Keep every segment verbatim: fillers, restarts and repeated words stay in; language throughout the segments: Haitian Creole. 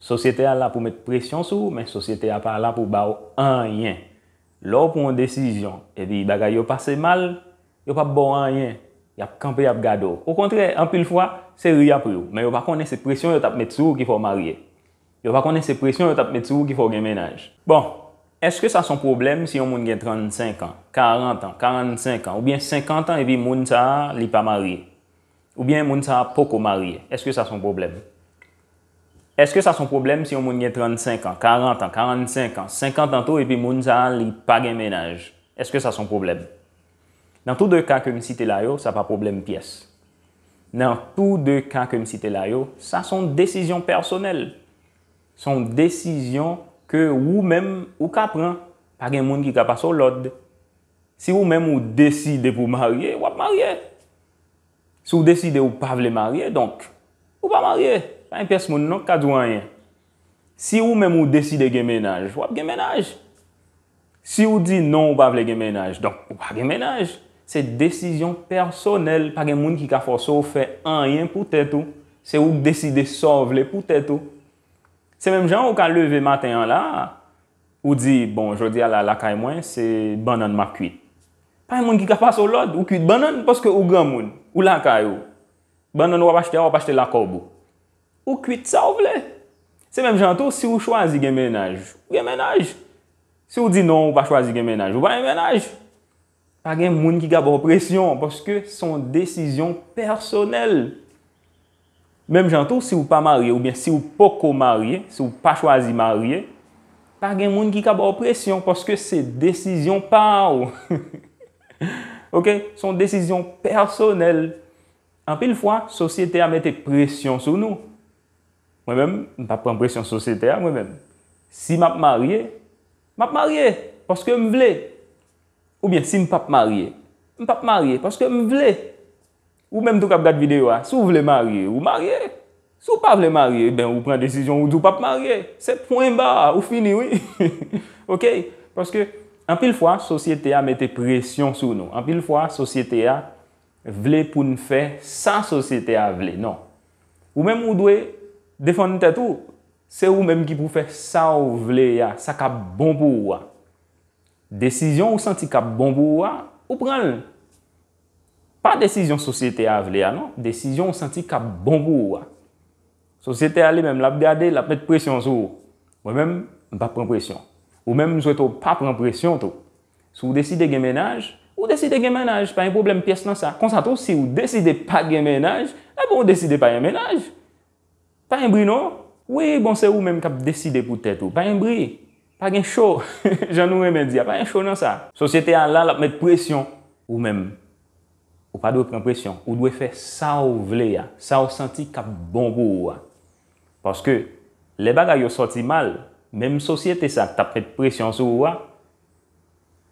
Sosyete a la pou met presyon sou ou, men sosyete a pa la pou ba w anyen. Lè w pran yon desizyon, epi bagay yo pase mal, yo p ap ba w anyen. Y ap kanpe, y ap gade w. Okontrè, anpil fwa, se ri y ap ri w, men yo pa konnen se presyon yo t ap met sou ou ki fè w marye. Yo pa konnen se presyon yo t ap met sou ou ki fè w gen mennaj. Bon, èske sa se yon pwoblèm si yon moun gen trannsenk an, karant an, karannsenk an, oubyen senkant an epi moun sa a, li pa marye? Oubyen moun sa a poko marye? Èske sa se yon pwoblèm? Èske sa se yon pwoblèm si yon moun gen trannsenk an, karant an, karannsenk an, senkant an tou epi moun sa a, li pa gen mennaj? Èske sa se yon pwoblèm? Nan tou de ka ke m site la yo, sa pa pwoblèm pyès. Nan tou de ka ke m site la yo, sa se yon desizyon pèsonèl. Se yon desizyon ke ou menm ou ka pran. Pa gen moun ki ka pase w lòd. Si ou menm ou deside pou w marye, w ap marye. Si w deside ou pa vle marye, donk, ou pa marye. Pa gen pyès moun non k ka di w anyen. Si ou menm ou deside gen mennaj, w ap gen mennaj. Si w di non, ou pa vle gen mennaj, donk, ou pa gen mennaj. Se desizyon pèsonèl, pa gen moun ki ka fòse w fè anyen pou tèt ou. Se ou k deside sa w vle pou tèt ou. Se menm jan ou ka leve maten an la, ou di, bon, jodi a la, lakay mwen, se bannann m ap kwit. Pa gen moun ki ka pase w lòd, ou kwit bannann paske ou granmoun, ou lakay ou. Bannann w ap achte a, w ap achte l ak kòb ou. Ou kwit sa w vle. Se menm jan tou, si w chwazi gen mennaj, ou gen mennaj. Si w di non, ou pa chwazi gen mennaj, ou pa gen mennaj. Pa gen moun ki ka ba w presyon, paske se yon desizyon pèsonèl. Menm jan tou, si w pa marye oubyen si w poko marye, si w pa chwazi marye, pa gen moun ki ka ba w presyon, paske se desizyon pa w. Oke? Se yon desizyon pèsonèl. Anpil fwa, sosyete a mete presyon sou nou. Mwen menm, m p ap pran presyon sosyete a, mwen menm. Si m ap marye, m ap marye, paske m vle. Oubyen si m p ap marye, m p ap marye, paske m vle. Ou menm tou k ap gad videyo a, si w vle marye, ou marye. Si w pa vle marye, ben, ou pran desizyon, ou di w p ap marye. Se pwen ba, ou fini, wi. Oke? Paske, anpil fwa, sosyete a mete presyon sou nou. Anpil fwa, sosyete a vle pou n fè sa sosyete a vle. Non. Ou menm, ou dwe defann tèt ou. Se ou menm ki pou fè sa w vle a, sa k ap bon pou ou a. Desizyon ou santi k ap bon pou ou a, ou pran l. Pa desizyon sosyete a vle a, non. Desizyon ou santi k ap bon pou ou a. Sosyete a li menm, l ap gade, l ap met presyon sou ou. Mwen menm, m p ap pran presyon. Ou menm, m swete w pa pran presyon tou. Si w deside gen mennaj, ou deside gen mennaj, pa gen pwoblèm pyès nan sa. Konsa tou, si w deside pa gen mennaj, enben, ou deside pa gen mennaj. Pa gen bri non. Wi, bon, se ou menm k ap deside pou tèt ou. Pa gen bri. Pa gen cho. Jan nou renmen di a, pa gen cho nan sa. Sosyete a la, l ap met presyon. Ou menm, ou pa dwe pran presyon. Ou dwe fè sa w vle a, sa w santi k ap bon pou ou a. Paske, lè bagay yo sòti mal, menm sosyete sa k t ap met presyon sou ou a,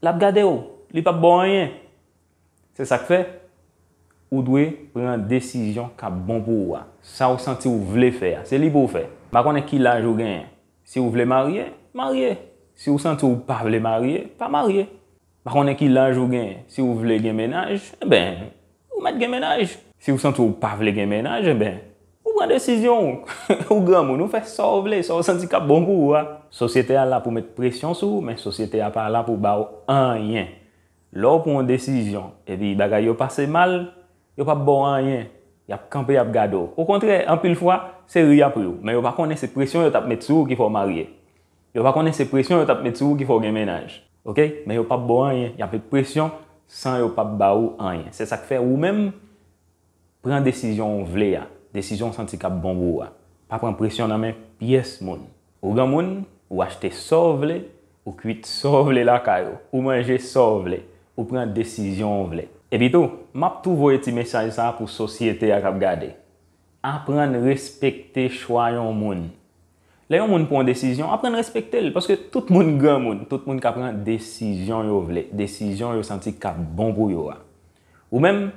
l ap gade w, li p ap ba w anyen. Se sa k fè, ou dwe pran desizyon k ap bon pou ou a. Sa w santi w vle fè a, se li pou w fè. M pa konnen ki laj ou genyen. Si w vle marye, marye. Si w santi w pa vle marye, pa marye. M pa konnen ki laj ou genyen. Si w vle gen mennaj, enben, ou mèt gen mennaj. Si w santi w pa vle gen mennaj, enben, ou pran desizyon w. Ou granmoun, ou fè sa w vle, sa w santi k ap bon pou ou a. Sosyete a la pou met presyon sou ou, men sosyete a pa la pou ba w anyen. Lè w pran yon desizyon, epi bagay yo pase mal, yo p ap ba w anyen. Y ap kanpe, y ap gade w. Okontrè, anpil fwa, se ri y ap ri w. Men yo pa konnen se presyon yo t ap met sou ou ki fè w marye. Yo pa konnen se presyon yo t ap met sou ou ki fè w gen mennaj. Oke? Men yo p ap ba w anyen. Y ap met presyon san yo p ap ba ou anyen. Se sa k fè ou menm, pran desizyon w vle a, desizyon w santi k ap bon pou ou a. Pa pran presyon nan men pyès moun. Ou granmoun, ou achte sa w vle, ou kwit sa w vle lakay ou, ou manje sa w vle, ou pran desizyon w vle. Epi tou, m ap tou voye ti mesaj sa a pou sosyete a k ap gade. Aprann respekte chwa yon moun. Lè yon moun pran yon desizyon, aprann respekte l, paske tout moun granmoun, tout moun ka pran desizyon yo vle, desizyon yo santi k ap bon pou yo a. Ou menm,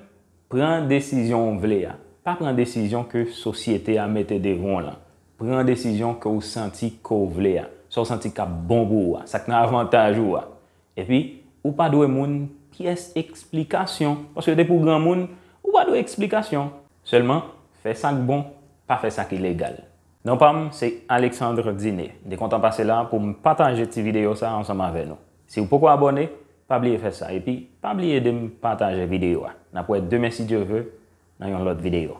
pran desizyon w vle a. Pa pran desizyon ke sosyete a mete devan w lan. Pran desizyon ke w santi ke w vle a. Sa w santi k ap bon pou ou a. Sa k nan avantaj ou a. Epi, ou pa dwe moun pyès eksplikasyon. Paske depi w granmoun, ou pa dwe eksplikasyon. Sèlman, fè sa k bon, pa fè sa k ilegal. Non pa m se Alexandre Diné. M te kontan pase la pou m pataje ti videyo sa ansanm avè nou. Si w poko abòne, pa bliye fè sa. Epi, pa bliye ede m pataje videyo a. N ap wè demen si Dye ve nan yon lòt videyo.